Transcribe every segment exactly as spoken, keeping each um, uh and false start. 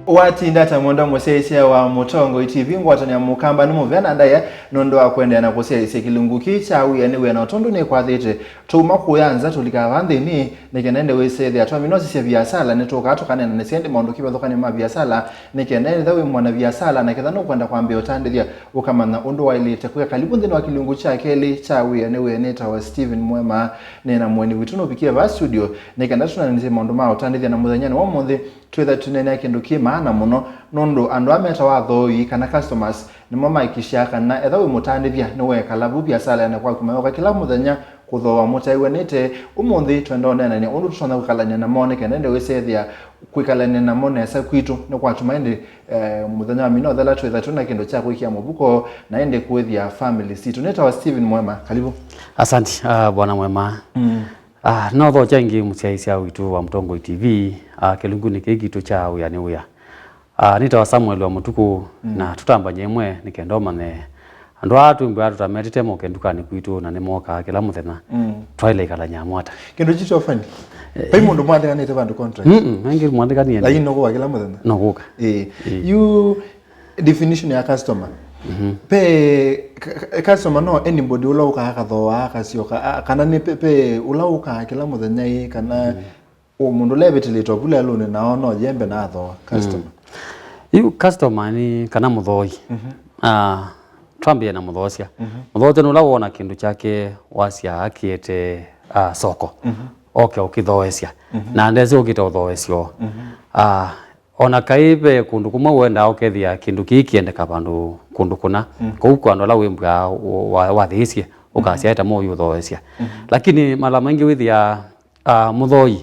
Watinda ta mwendwa mũsyaĩĩsya wa Mũtongoi T V, ngwatanĩa mũkamba nĩ mũvea na ndaĩa nũndũ wa kũendeea na kũsyaĩĩsya kĩlungu kĩĩ kya Wĩa nĩ Wĩa, na o tondũ nĩkwathĩte, tũuma kũya nza tũlikaa vaa nthĩnĩ, nĩ kenda ĩndĩ wĩsethĩa twamina ũsisya viasala, nĩtũkaa tũkaneenanĩsya ĩndĩ maũndũ kĩvathũkany'o ma viasala, nĩ kenda ĩndĩ ethĩwa wĩ mwana viasala na ketha nũkwenda kwambĩĩa ũtandĩthya, ũkamanya ũndũ waĩlĩte kwĩka. Kalivu nthĩnĩ wa kĩlungu kya kelĩ kya Wĩa nĩ Wĩa. Nĩtawa Steven Mwema, nĩ na mũeni witũ nũvikĩe vaa studio, nĩ kenda tũneenanĩsye maũndũ ma ũtandĩthya, na mũthenyanĩ wa ũmũnthĩ twĩtha tũneenea kĩndũ kĩ maana mũno, nũndũ andũ aa metawa athooi kana customers nĩmo maĩkĩsyaa kana ethĩwa wĩ mũtandĩthya nĩwekala vu viasalanĩ kwaku mayoka kĩla mũthenya kũthooa mũtaĩw'anĩte. Ũmũnthĩ twenda ũneenany'a ũndũ tũtonya kwĩkalany'a namo nĩ kenda ĩndĩ wĩsethĩa kwĩkalany'a namo nesa kwitũ nĩ kwatuma ĩndĩ, eh, mũthenya wa mina ũthela twĩtha twĩ na kĩndũ kya kwĩkĩa mũvuko na ĩndĩ kũĩthya family sitũ. Nĩtawa Steven Mwema, kalivu. Asanti, ah, bwana Mwema. Mm. Ah, no thokya ĩngĩ mũsyaĩĩsya witũ wa Mũtongoi T V, ah, kĩlungunĩ kĩĩ kitũ kya Wĩa nĩ Wĩa. Ah, nĩtawa Samuel wa Mũtukũ, mm, na tũtambany'e ĩmwe nĩ kenda ũmanye andũ aa twĩmbwĩa tũtametĩte moke ndukanĩ kwitũ na nĩmokaa kĩla mũthenya. Mm. Twaĩle ĩkalany'a amwe ata? Kĩndũ kyu kyo funny. Eh. Vai mũndũ mwathĩkanĩte vandũ contract? Mm-mm, aingĩ mwathĩkanie. Lakini nũkũka kĩla mũthenya? Nũkũka. Ĩĩ. Ĩĩ. Yu definition ya customer. Mhm. Pe, ka-, ka-, customer no anybody ũla ũkaa akathooa, akasyoka, a-, kana nĩ pe, pe ũla ũkaa kĩla mũthenya ĩ, kana, mm, o mũndũ ũla evĩtĩlĩte o vu lelũnĩ nao no yembe na athooa, customer. Mm. Yu customer nĩ kana mũthooi. Mhm. Ah, twambĩe na mũthoosya. Mhm. Mũthoosya nĩ ũla wona kĩndũ kyake wasya akĩete, ah, soko. Mhm. Oke ũkĩthoosya. Mhm. Na ndesĩ ũkĩte ũthoosyo. Mhm. Ah, O na kaĩ ve kũndũ kũmwe ũendaa ũkethĩa kĩndũ kĩĩ kĩendeka vandũ kũndũ kũna. Mm. Kũu kwa andũ ala wĩmbwaa wa-, wathĩĩsye, ũkasya, mm-hmm, eta mũyũthoosya. Mm-hmm. Lakini mala maingĩ wĩthĩaa, ah, mũthooi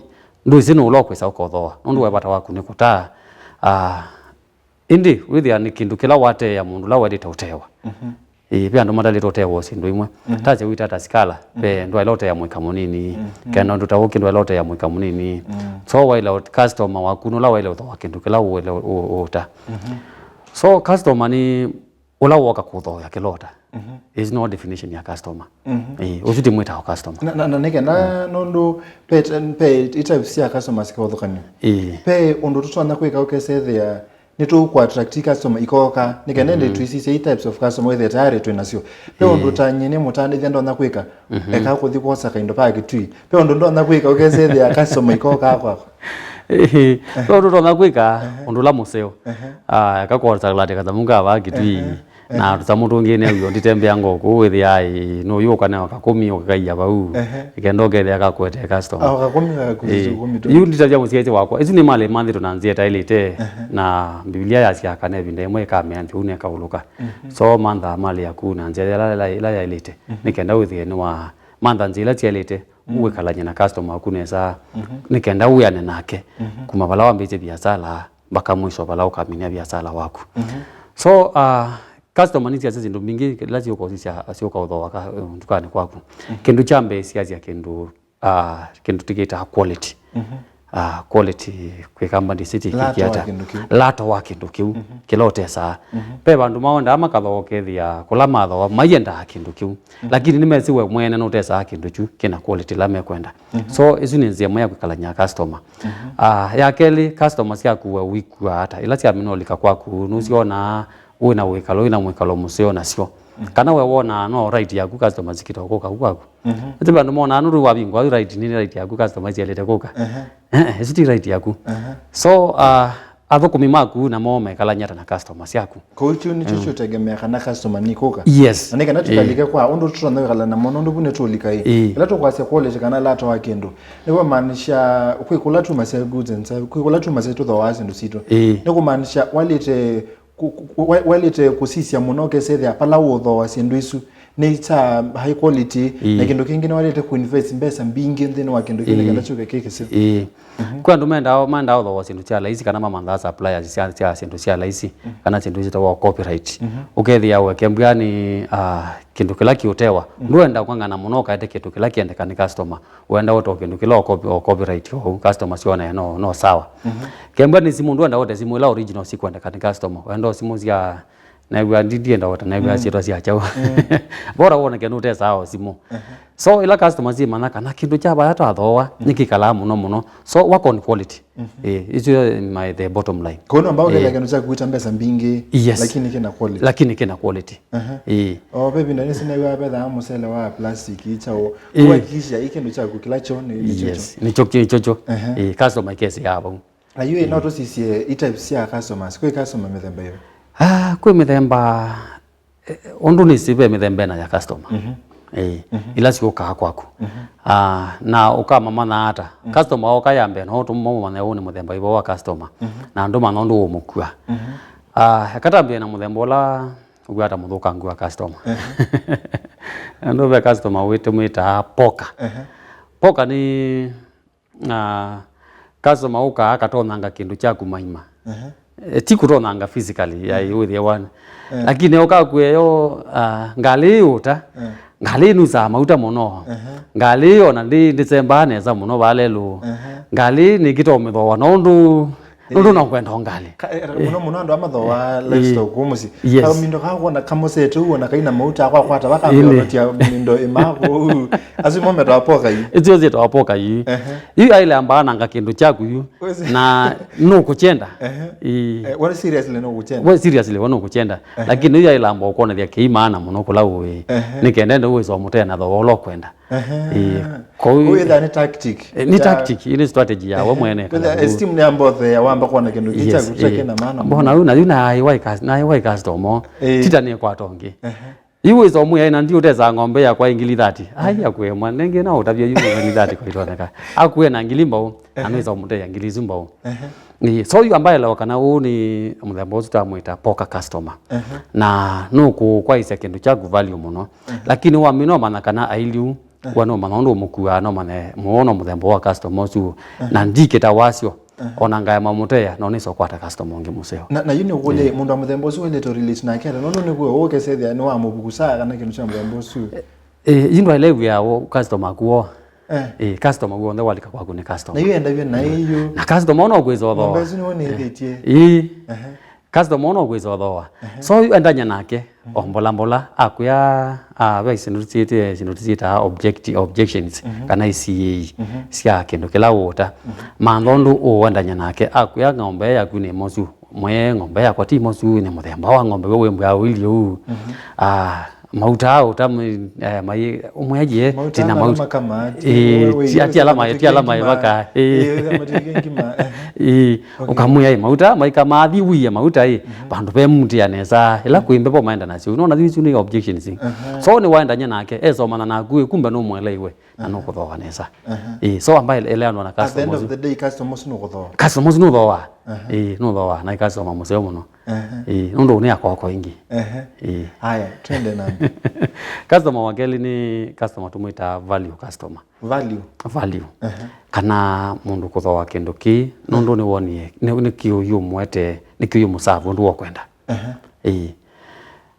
ndwĩsĩ nũũ ũla ũkwĩsa ũkothooa, nũndũ we vata waku nĩ kũtaa. Ah, ĩndĩ wĩthĩa nĩ kĩndũ kĩla wateea mũndũ ũla waĩlĩte ũtewa. Mm-hmm. Ĩĩ, ve andũ mataĩlĩte ũtewa o syĩndũ imwe. Mhm. Tasya wĩta ta sikala, ve, mhm, ndwaĩle ũtea mũika mũnini, mhm, kana ũndũ ta ũkĩ ndwaĩle ũtea mũika mũnini. Mhm. So waĩle ũ-, customer waku nũla waĩle ũthooa kĩndũ kĩla ũĩle ũ-, ũ-, ũũta. Mhm. So customer nĩ ũla woka kũthooa kĩla ũta. Mhm. Is no definition ya customer. Mhm. Ĩĩ, ũsu ti mwĩtao customer. Na, na, na nĩ kenda, mm, nũndũ ve, ve i types sya customers kĩvathũkany'o. Ĩĩ. Ve ũndũ tũtonya kwĩka ũkesethĩa nĩtũkũattract customer ikoka, nĩ kenda ĩndĩ, mm-hmm, twĩsisya i types of customer wĩthĩe tayarĩ twĩ nasyo. Ve, ĩĩ, ũndũ ta nyie nĩ mũtandĩthya ndonya kwĩka, mm-hmm, eka kũthi kwosa kaindo va Kĩtui. Ve ũndũ ndonya kwĩka ũkesethĩa customer ikoka kwakwa. Ĩĩ, ve ũndũ ndonya kwĩka, ehe, ũndũ ũla mũseo. Ehe. Ah, eka kwosa kalati kathamu ka va Kĩtui. Ehe. Na tũsamũ tũngĩ new'o nditembea ngoo kũu wĩthĩaa, ĩĩ, nũyũka neo kakũmi ũkakaia vau. Ehe. Kenda ũkethĩa kakwete customer. Ah, kakũmi, kakũmi, ĩĩ, tũkũmi tũ. Yu nditavya mũsyaĩĩsya wakwa. Isu nĩ malĩ manthĩtũ na nzĩa ĩtaĩlĩte, ehe, na Mbivilia yasyaa kana ĩvinda ĩmwe ĩkamea nthĩ ũu nekaũlũka. Mhm. So mantha malĩ yaku na nzĩa ĩla, ĩla, ĩla yaĩlĩte. Mhm. Nĩ kenda wĩthĩe nĩ wa mantha nzĩa ila syaĩlĩte, mm, wĩkalany'e na customer waku nesa, mhm, nĩ kenda wĩane nake, mhm, kuma vala wambĩĩsye viasala mpaka mwisho vala ũkaminia viasala waku. Mhm. So, ah, customer nĩsiasya syĩndũ mbingĩ ila syũka ũsisya, syũka ũthooa ka, ndukanĩ kwaku. Mhm. Kĩndũ kya mbee siasya kĩndũ, ah, kĩndũ tũkĩtaa quality. Mhm. Ah, quality kwĩkamba ndĩsĩ ti kĩata. Lato wa kĩndũ kĩu. Lato wa kĩndũ kĩu, mhm, kĩla ũtesaa. Mhm. Ve vandũ mawendaa makathooa ũkethĩa kũla mathooa maiendaa kĩndũ kĩu. Mhm. Lakini nĩmesĩ we mwene nũtesaa kĩndũ kyu kĩna quality ĩla mekwenda. Mhm. So, ĩsu nĩ nzĩa ĩmwe ya kwĩkalany'a customer. Mhm. Ah, ya kelĩ, customer syaku we ũikua ata? Ĩla syamina ũlika kwaku, nũsyonaa wĩ na wĩkalo, wĩ na mwĩkalo mũseo nasyo. Mhm. Kana we wonaa no right yaku customer sikĩte kũka ku kwaku? Mhm. Ĩndĩ ve andũ monaa nũndũ wavingwa yu right, nĩ right yaku customer sielete kũka. Ehe. Eh, eh, ĩsu ti right yaku. Ehe. So, ah, athũkũmi maku namo mekalany'a ata na customer syaku? Kũu kyu nĩkyo, mm, kyũtegemea kana customer nĩkũka. Yes. Na nĩ kana, ĩĩ, tũkalike kwa ũndũ tũtonya kwĩkala namo, nũndũ vu nĩtũlika ĩ. Ĩĩ. Ĩla tũkwasya quality kana lato wa kĩndũ, nĩvo maanisha kwĩ kũla tumasya goods and services, kwĩ kũla tumasya tũthooaa syĩndũ sitũ. Ĩĩ. Nĩ kũmaanisha walĩte ku-, ku-, wa-, walĩte kũsisya mũno ũkesethĩa pala ũũthooa syĩndũ isu nĩ kya high quality, ĩĩ, na kĩndũ kĩngĩ nĩwalĩte kũinvest mbesa mbingĩ nthĩnĩ wa kĩndũ kĩu nĩ, ĩĩ, kenda kyũke kĩkĩseo. Ĩĩ. Mhm. Kwĩ andũ mendaa, mendaa ũthooa syĩndũ sya laisi kana mamanthaa suppliers sya, sya syĩndũ sya laisi, mhm, kana syĩndũ syĩtawa copyright. Mhm. Ũkethĩa we kembwani, ah, kĩndũ kĩla kĩũtewa, mhm, ndwenda kũng'ang'ana mũno ũkaete kĩndũ kĩla kĩendeka nĩ customer. Wenda ũte o kĩndũ kĩla o copy-, o copyright o customer syone no, no sawa. Mhm. Kembwa nĩ simũ, ndwenda ũte simũ ila original sikwendeka nĩ customer. Wenda o simũ sya, new'a ndi-, ndienda ũte, new'a, mm, syĩtwa sya kyaũ. Mm. Bora wone kĩndũ ũtesaa o simũ. Mhm. So ila customers imanya kana kĩndũ kya vaya twathooa nĩ kĩkalaa mũno mũno. So work on quality. Eh, icio my, the bottom line. Kwoou no mbao ketha kĩndũ kyaku kwĩta mbesa mbingĩ, yes, lakini kĩna quality. Lakini kĩna quality. Aha. Eh. O ve vinda nĩsĩ nĩw'a vethaa mũsele wa plastic ichao. Eh. Kuhakikisha i kĩndũ kyaku kĩla kyo nĩ, nĩ kyo kyo. Yes, nĩ kyo kyo. Eh, customer ikesĩ ya vau. Na yu no tũsisye i types sya customers. Kwĩ customer mĩthemba ĩyo? Ah, kwĩ mĩthemba, eh, ũndũ nĩsĩ ve mĩthemba ĩna ya customer. Mhm. Eh, ila syũkaa kwaku. Ah, na ũkamamanya ata? Customer oka ya mbee, no ũtũmũmanya ũũ nĩ mũthemba ĩvo wa customer. Na ndũmanya ũndũ ũũmũkua. Ah, eka tambĩe na mũthemba ũla ũkwata mũthũkangu wa customer. Andũ ve customer wĩtũmĩtaa poka. Poka nĩ, ah, customer ũkaa akatonyanga kĩndũ kyaku maima. Eh, ti kũtonyanga physically, ya wĩthĩe one. Lakini ũkakwĩa yo, ah, ngalĩ ĩũta, ngalĩ ĩnusaa mauta mũno. Ngalĩ ĩyo na ndĩ, ndĩsembaa nesa mũno valelũ. Ngalĩ nĩkĩtomĩthooa nũndũ Nũndũ no ngwenda o ngalĩ. Ka-, eh, mũno mũno andũ a mathooa livestock kũu mũsyĩ. Yes. Kamindo kaa kwona kamosete ũu, ona kaina mauta akwakwata, ĩĩ, vakamĩonotia mindo ĩma kũu. Asu mo metawa poka yu. Icio ciĩtawa poka yu. Ehe. Yu aile ambaa nanga kĩndũ kyaku yu. Wezi- Na nũkũkyenda. Ehe. Ĩĩ. Eh, we seriously nũkũkyenda? We seriously, we nũkũkyenda. Ehe. Lakini yu aile amba ũkwonethya kĩi maana mũno kũla ũĩ. Ehe. Nĩkenda ende ũwĩsa ũmũtee na thooa ũla ũkwenda. Ehe. Ĩĩ. Kwoou, kwoou ĩtha nĩ tactic, eh, nĩ ya tactic, nĩ strategy ya we mwene, kana esteem nĩ ambothea wamba kuona kĩndũ kĩkya, yes, kĩkya, eh, kĩna maana mũno. Mbona yu na yu na ai wai cus-, na ai wai customer, eh, tita nĩ kwa tongi. Ehe. Yu wĩsa ũmwĩa na ndi ũtesa ng'ombe yakwa ngili thirty. Ai, akwĩa mwa, nenge na ũtavya yu ngili thirty kwa itoneka. Akwĩa na ngili mbao, na nĩsa ũmũteya ngili isu mbao. Ehe. Ĩĩ, so yu ambaye leo kana ũũ nĩ mũthemba ũsu twamwĩta poker customer. Ehe. Na nũkũkwaisya kĩndũ kyaku value mũno. Ehe. Lakini wamina ũmanya kana ailiu, eh, wa no manya ũndũ ũmũkuaa, no manye mũono mũthemba wa customer ũsu. Eh. Na ndikĩta wasyo, eh, ona ngaema mũtea, no nĩsa ũkwata customer ũngĩ mũseo. Na, na yu nĩ ũkũlya, eh, mũndũ wa mũthemba ũsu wailĩte relate nake ata, nũndũ nĩkw'o ũkesethĩa nĩwamũvukusaa kana kĩndũ kya mũthemba ũsu. Eh, eh, yu ndwaĩle wĩa wa customer aku woa. Eh. Eh, customer w'onthe walika kwaku nĩ customer. Na yu endavya na ĩyu. Na customer ona ũkwĩsa ũthooa. Ng'ombe ĩsu nĩwonethĩtye. Eh. Ĩĩ. Ehe. Customer ona ũkwĩsa ũthooa. Ehe. So yu endany'a nake, o mbola mbola, akwĩa, ah, ve syĩndũ tũsyĩtĩe, syĩndũ tũsyĩtaa object-, objections, kana i C A, sya kĩndũ kĩla ũũta. Mantha ũndũ ũũendany'a nake, akwĩa ng'ombe yaku nĩ mosu, mwĩe ng'ombe yakwa ti mosu, nĩ mũthemba wa ng'ombe we wĩmbwaa ũilye ũu. Ah, mauta aũta, eh, mai, ũmwĩa ye, tina mauta. Mauta makama, ti, eh, we, we, ti ala mai, ti ala mai vaka, eh. Eh, we, we, ngima, eh. Eh. Okay. Ũkamwĩa, ĩ, mauta maika mathi wĩe mauta, ĩ, vandũ ve mũtĩa nesa, ĩla kwĩ mbevo maenda nasyo. Nona isu nĩ objections. Aha. So nĩwaendany'a nake, esomana naku, ĩ, kumbe nũmwelewe, na nũkũthooa nesa. Aha. Ĩ, so amba ele-, eleanwa na customer ũsu. At the end of the day, customer ũsu nũkũthooa. Customer ũsu nũthooa. Aha. Ĩ, nũthooa, na ĩ customer mũseo mũno. Aha. Ĩ, nũndũ nĩ akoko ingĩ. Aha. Ĩ. Haya, twende na mbee. Customer wa kelĩ nĩ customer tũmwĩtaa value customer. Value. Value. Ehe. Kana mũndũ kũthooa kĩndũ kĩĩ, nũndũ nĩwonie, nĩ, nĩ kĩũyũmwete, nĩ kĩũyũmũsavu ũndũ wokwenda. Ehe. Ĩĩ.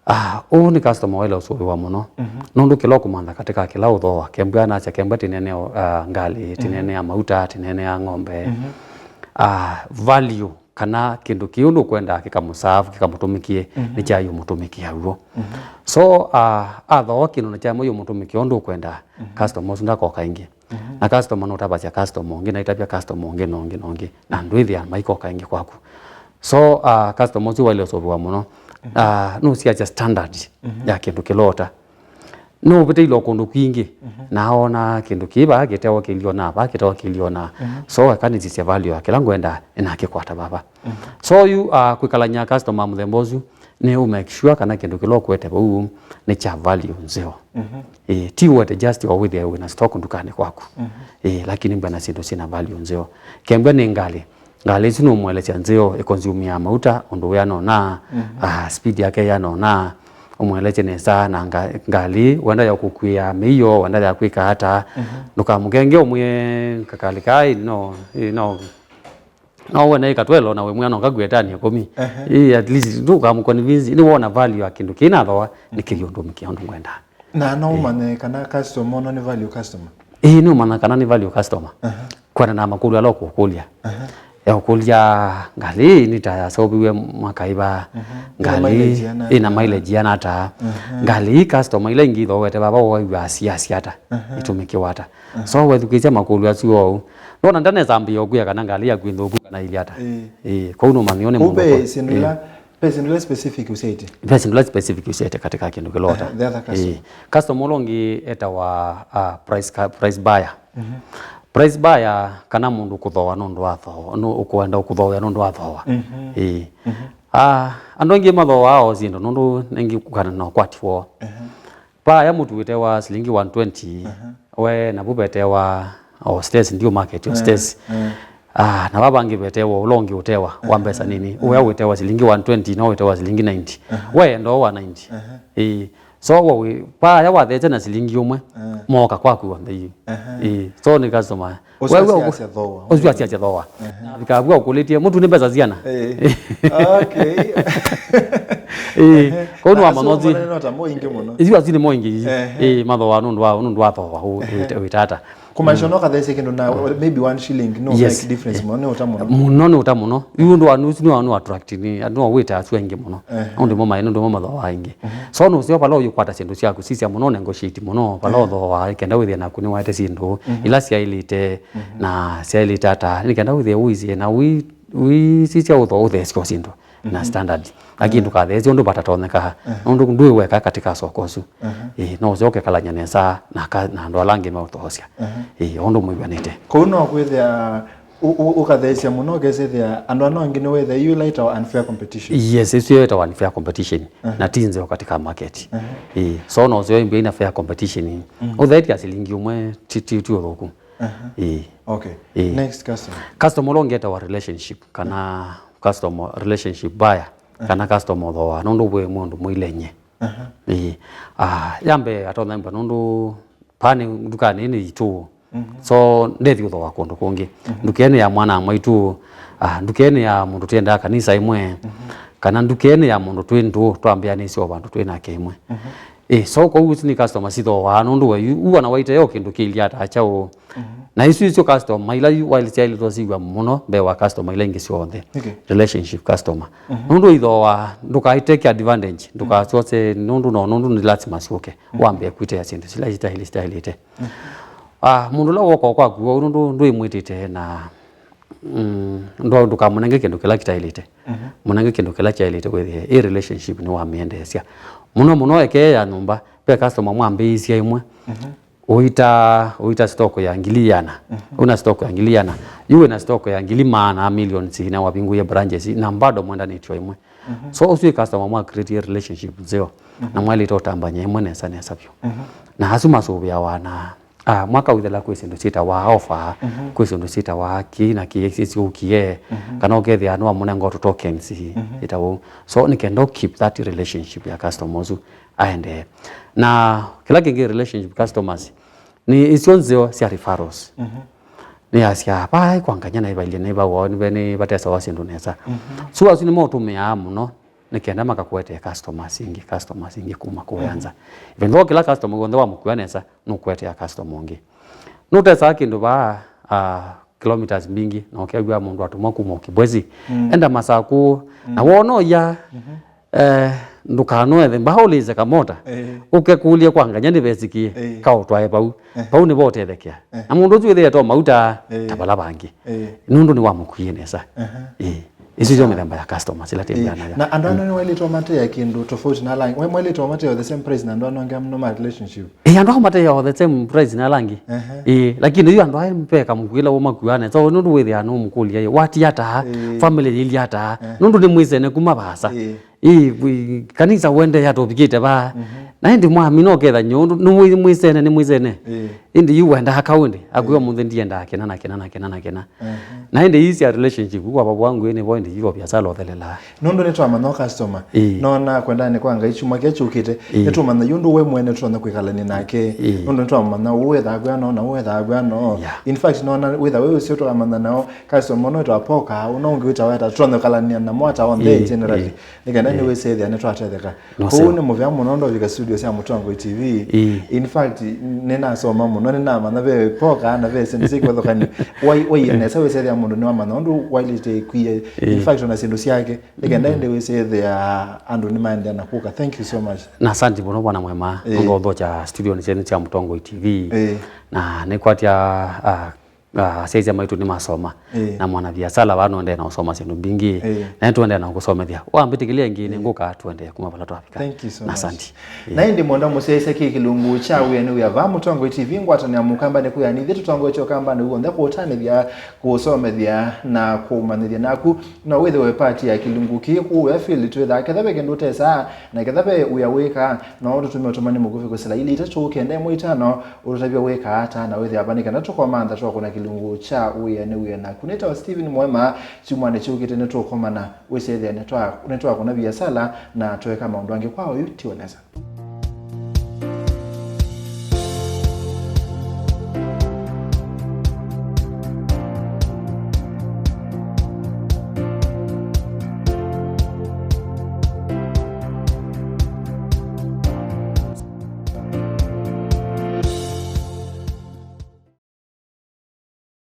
Ah, ũũ nĩ customer waĩle ũsũvĩwa mũno. Mhm. Nũndũ kĩla ũkũmantha katĩ ka kĩla ũthooa, kembwa nasya, kembwa tĩneenea, ah, ngalĩ, tĩneenea mauta, tĩneenea ng'ombe. Mhm. Ah, value. Kana kĩndũ kĩu ndũkwenda kĩkamũsavu, kĩkamũtũmĩkie, nĩ kya yũmũtũmĩkĩa w'o. So, ah, athooa kĩndũ na kya yũmũtũmĩkĩa ũndũ ũkwenda, customer ũsu ndakoka ĩngĩ. Na customer nũtavasya customer ũngĩ, na aitavya customer ũngĩ, na ũngĩ, na ũngĩ. Na ndwĩthĩa maikoka ĩngĩ kwaku. So, ah, customer ũsu waĩle ũsũvĩwa mũno. Ah, nũsiasya standard ya kĩndũ kĩla ũũta. Nũvĩtĩile o kũndũ kwingĩ, na oona kĩndũ kĩĩ vaa kĩtewa kĩliona, vaa kĩtewa kĩliona. So akanĩsisya value ya kĩla ngwenda, nĩnakĩkwata vava. So yu, ah, kwĩkalany'a customer mũthemba ũsu, nĩ ũ make sure kana kĩndũ kĩla ũkwete vau nĩ kya value nzeo. Ĩĩ, ti ũete just o wĩthĩe wĩna stock ndukanĩ kwaku. Ĩĩ, lakini mbwena syĩndũ syĩna value nzeo. Kembwa nĩ ngalĩ, ngalĩ ĩsu nũmũelesya nzeo ĩkonsumiaa mauta ũndũ wĩana ũna, ah, speed yake yĩana ũna, ũmũelesye nesa na nga-, ngalĩ wenda ya kũkuĩa mĩio, wenda ya kwĩka ata. Ndũkamũkenge ũmwĩe kakalĩ kaa, ĩ, no, ĩ, no, no wene ĩka twelo na wĩ mwĩana ũkakuĩa tani ĩkũmi. Ĩ, at least ndũkamũconvince, nĩwona value ya kĩndũ kĩna thooa, nĩkĩthĩ ũndũ mĩkĩa ũndũ ngwendaa. Na no ũmanye kana customer ũno nĩ value customer? Ĩĩ, nĩ ũmanya kana nĩ value customer. Aha. Kwenda na makũlyo ala ũkũkũlya. Aha. Eũkũlya, "Ngalĩ ĩĩ nĩ ta yaseũviw'e mwaka ĩva? Mhm. Ĩna Ngalĩ mileage ĩana ĩna ata? Mileage ĩana ata?" Mhm. Ngalĩ ii customer ila ingĩ ithoowete vava waiw'a asiasi ata? Mhm. Itũmĩkĩwa ata? Mhm. So wethukĩĩsya makũlyo asu oou, ndona ndanesa ambĩĩa ũkwĩa kana ngalĩ yaku ĩ nthũku kana ĩilyĩ ata. Ĩĩ. Ĩĩ, kwoou nũmanyĩwe nĩ mũndũ. Ve syĩndũ ila, ve syĩndũ ila specific ũsyaĩtye? Ve syĩndũ ila specific ũsyaĩtye katika kĩndũ kĩla ũta. Aha, the other customer. Ĩĩ. Customer ũla ũngĩ etawa, ah, price ca-, price buyer. Mhm. Price buyer, kana mũndũ kũthooa nũndũ wa thooa, nũ-, ũkwenda kũthooea nũndũ wa thooa. Mhm. Ĩĩ. Mhm. Ah, andũ aingĩ mathooaa o syĩndũ nũndũ nengĩ kũkana na ũkwati woo. Aha. Vaya mũtu wĩtewa silingi one twenty, aha, we navu vetewa o Stacy, ndio market o, eh, Stacy. Eh. Ah, na vava vangĩ vetewa ũla ũngĩ ũtewa wa, eh, mbesa nini. Eh. Ũya wĩtewa silingi one twenty, no wĩtewa silingi ninety. Aha. We enda wa ninety. Aha. Ĩĩ. So, wa wĩ, vaya wathete na silingi ũmwe, eh, moka kwaku onthe yu. Aha. Ĩĩ. So, nĩ customer. Ũsu we, we, asiasya thooa. Ũsu asiasya thooa. Ehe. Na vika vua ũkũlĩtye, "Mũtu nĩ mbesa siana?" Eh. Okay. Eh, ehe. Kau nĩ wa manothi. Manene no ta mo ingĩ mũno. Isu asu nĩ mo ingĩ. Ehe. Eh, mathooa nũndũ wa, nũndũ wa thooa, ũ-, ehe, wĩta-, wĩtata. Kumaanisha, mm, no kathesye kĩndũ na, mm, maybe one shilling, no, yes, make difference, eh, mũno, nĩ ũta mũno. Mũno nĩ ũta mũno. Yu ũndũ wa nusu nĩ wa, nĩ wa attract, nĩ, nĩ wa wĩta asu aingĩ mũno. Ehe. Ũndũ mo maĩ, ũndũ mo mathooa aingĩ. Mhm. So, nũseo vala ũyũkwata syĩndũ syaku, sisya mũno, negotiate mũno, vala, ehe, ũthooa, kenda wĩthĩa naku nĩwaete syĩndũ, mhm, ila syaĩlĩte, mhm, na syaĩlĩte ata, nĩ kenda wĩthĩe ũisye na wi-, wisisya ũtho ũtheesya o syĩndũ na, mhm, standard. Lakini, mhm, ndũkatheesye ũndũ vatatonyeka, mhm, nũndũ ndwĩ weka katika soko ũsu. Mhm. Ĩĩ, no ũseo ũkekalany'a nesa na ka-, na andũ ala angĩ meũthoosya. Mhm. Ĩĩ, o ũndũ mwĩw'anĩte. Kũu no kwĩthĩa ũ-, ũ-, ũkatheesya mũno, ũkesĩthĩa andũ ana angĩ nĩwĩthĩa yu ĩla ĩtawa unfair competition. Yes, ĩsu ĩtawa unfair competition. Mhm. Na ti nzeo katika market. Mhm. Ĩĩ, so no ũseo ĩmbĩa ina fair competition. Mhm. Ũtheetya silingi ũmwe ti, ti, ti ũthũku. Aha. Ĩĩ. Okay. Ĩĩ. Next customer. Customer ũla ũngĩ etawa relationship, kana customer relationship buyer, aha, kana customer ũthooa, nũndũ wĩ mũndũ mũilenye. Aha. Ĩĩ. Ah, ya mbee atonya mba nũndũ vaa nĩ ndukanĩ ĩĩ nĩ itũ. Mhm. So, ndethi ũthooa kũndũ kũngĩ. Mhm. Ndukenĩ ya mwana wa mwaitũ, ah, ndukenĩ ya mũndũ twendaa kanisa ĩmwe, mhm, kana ndukenĩ ya mũndũ twĩ ndũũ twambĩanĩsye o vandũ twĩ nake ĩmwe. Mhm. Ĩ, so kwoou isu nĩ customer sithooaa nũndũ we yu, ũ wana waite yo kĩndũ kĩilyĩ ata kyaũ. Mhm. Na isu isyo customer ila yu waĩlĩ syaĩlĩtwe siw'a mũno mbee wa customer ila ingĩ syonthe. Okay. Relationship customer. Mhm. Nũndũ ithooaa, ndũkaiteke advantage, ndũkasyose nũndũ no, nũndũ nĩ lazima syũke. Mhm. Wambĩe kwĩtĩa syĩndũ sila sitaĩlĩ, sitaĩlĩte. Mhm. Ah, mũndũ ũla woka kwaku, nũndũ ndwĩmwĩtĩte na Mm, ndwa-, ndũkamũnenge kĩndũ kĩla kĩtaĩlĩte. Mhm. Mũnenge kĩndũ kĩla kyaĩlĩte wĩthĩe. Ĩ relationship nĩwamĩendeesya. Mũno mũno eke ya nyũmba, ve customer mwambĩĩisye ĩmwe. Mhm. Ũita, ũita stock ya ngili ĩana. Mhm. Ũna stock ya ngili ĩana. Yu wĩna stock ya ngili maana millions na wavingũie branches na bado mwendanĩtye ĩmwe. Mhm. So ũsu ĩ customer mwa create relationship nzeo. Mhm. Na mwaĩlĩte ũtambany'a ĩmwe nesa nesa vyũ. Mhm. Na asu masũvĩawa na Ah, mwaka wĩthela kwĩ syĩndũ syĩtawa offer, mhm, kwĩ syĩndũ syĩtawa kĩĩ na kĩĩ syũkie, mhm, kana ũkethĩa nĩwamũnenga tũ tokens, mhm, ĩta ũu. So, nĩ kenda ũ keep that relationship ya customer ũsu aendee. Na kĩla kĩngĩ relationship customers, nĩ isyo nzeo sya referrals. Mhm. Nĩ asya, "Vai kwa nganya na ivailye na ivawao nĩ ve nĩ vatesawa syĩndũ nesa." Mhm. So, asu nĩmo ũtũmĩaa mũno nĩ kenda makakũetee customers ingĩ, customers ingĩ kuma kũya nza. Mhm. Even though kĩla customer w'onthe wamũkua nesa, nũkũetea customer ũngĩ. Nũtesaa kĩndũ vaa, ah, kilometers mbingĩ, na ũkew'a mũndũ atũmwa kuma Kibwezi, mm, enda Masakũ, mm, na wona ũya, mhm, eh, ndũkanoethe, mbaa ũlĩse kamota, eh, ũkekũlye kwa nganya nĩvesikie, eh, kaũtwae vau. Eh. Vau nĩvo ũtethekea. Eh. Na mũndũ ũsu wĩthĩe to mauta, eh, ta vala vangĩ. Eh. Nũndũ nĩwamũkuie nesa. Aha. Ĩĩ. Isu syo mĩthemba ya customers ila, eh, tembea nayo. Na andũ ana, mm, nĩwaĩlĩtwe matee kĩndũ tofauti na ala angĩ. Mwaĩlĩtwe matee the same price na andũ ana angĩ amwe ma relationship. Ĩĩ, andũ ao matee the same price na ala angĩ. Aha. Ĩĩ, lakini yu andũ aa mveka mũkuĩla ũmakua nesa. So, nũndũ wĩthĩa nũmũkũlya, "Wati ata? Eh. Family yĩlya ata?" Eh. Nũndũ nĩmwĩsene kuma vaasa. Eh. Ĩĩ, wi-, kanisa wende yatũvikĩte vaa. Mhm. Na ĩndĩ mwamina ũketha nyũndũ, nĩ mwĩ-, mwĩsene, nĩ mwĩsene. Ĩĩ. Ĩndĩ yu wendaa kaũ ĩndĩ, akwĩa, ĩĩ, mũnthĩ ndiendaa kĩna na kĩna na kĩna na kĩna. Mhm. Na ĩndĩ ii sya relationship, kwa vavwa ngwĩ nĩvo ĩndĩ yu o viasala ũthelelaa. Nũndũ nĩtwamanya o customer. Ĩĩ. Nona kwendani kwa Ngai kyumwa kĩla kyũkĩte, ĩĩ, nĩtũmanya yu ũndũ we mwene tũtonya kwĩkalania nake. Ĩĩ. Nũndũ nĩtwamanya ũũ wĩthaa kwĩana ũũ na ũũ wĩthaa kwĩana ũũ. Yeah. In fact, nona wĩtha wĩ ũseo tũkamanya nao, customer ũno wĩtawa Poka, ũno ũngĩ wĩtawa ata, tũtonya kwĩkalania namo ata onthe, ĩĩ, generally. Ĩĩ. Nĩkenda Nĩ wĩsethĩa nĩtwatetheka. Kũu nĩ mũvea mũno ndovika studio sya Mũtongoi T V. In fact, nĩnasoma mũno, nĩnamanya ve poka na ve syĩndũ syĩ kĩvathũkanyo. Wai, wai nesa wĩsethĩa mũndũ nĩwamanya ũndũ wailĩte kwia. In fact, ona syĩndũ syake. Nĩkenda ĩndĩ wĩsethĩa andũ nĩmaendeea na kũka. Thank you so much. Na asante mũno bwana Mwema. Nũndũ ũthokya studio nĩ sya Mũtongoi T V. Na nĩkwatya, ah, ah, asyaĩĩsya maitũ nĩmasoma. Na mwana viasala vaa nũendee na ũsoma syĩndũ mbingĩ. Na nĩtũendee na kũsomethya. Wambĩtĩkĩlya ĩngĩ nĩ ngũka tũendee kuma vala twavika. Thank you so much. Na asante. Na ĩndĩ mwenda mũsyaĩĩsya kĩ kĩlungu kya wĩa nĩ wĩa vaa Mũtongoi T V ngwatanĩo ya mũkamba nĩ kwĩa nĩthyĩ tũtongoetye ũkamba nĩ w'onthe kũũtanĩthya, kũũsomethya na kũũmanyĩthya naku. No wĩthĩwe pati ya kĩlungu kĩĩ kũũ wĩa field twĩthaa ketha ve kĩndũ ũtesaa na ketha ve wĩa wĩkaa, no ũtũtũme ũtũmani mũkuvĩ kũsila ili itatũ kenda ĩmwe itano. Ũtũtavya wĩkaa ata na wĩthĩa va nĩ kana tũkomantha twakũna kĩlungu kya wĩa nĩ wĩa naku. Nĩtawa Stephen Mwema. Kyumwanĩ kyũkĩte nĩtũkomana. Wĩsethĩa nĩtwa- nĩtwakũna viasala na tweka maũndũ angĩ kwa oyu ti onesa.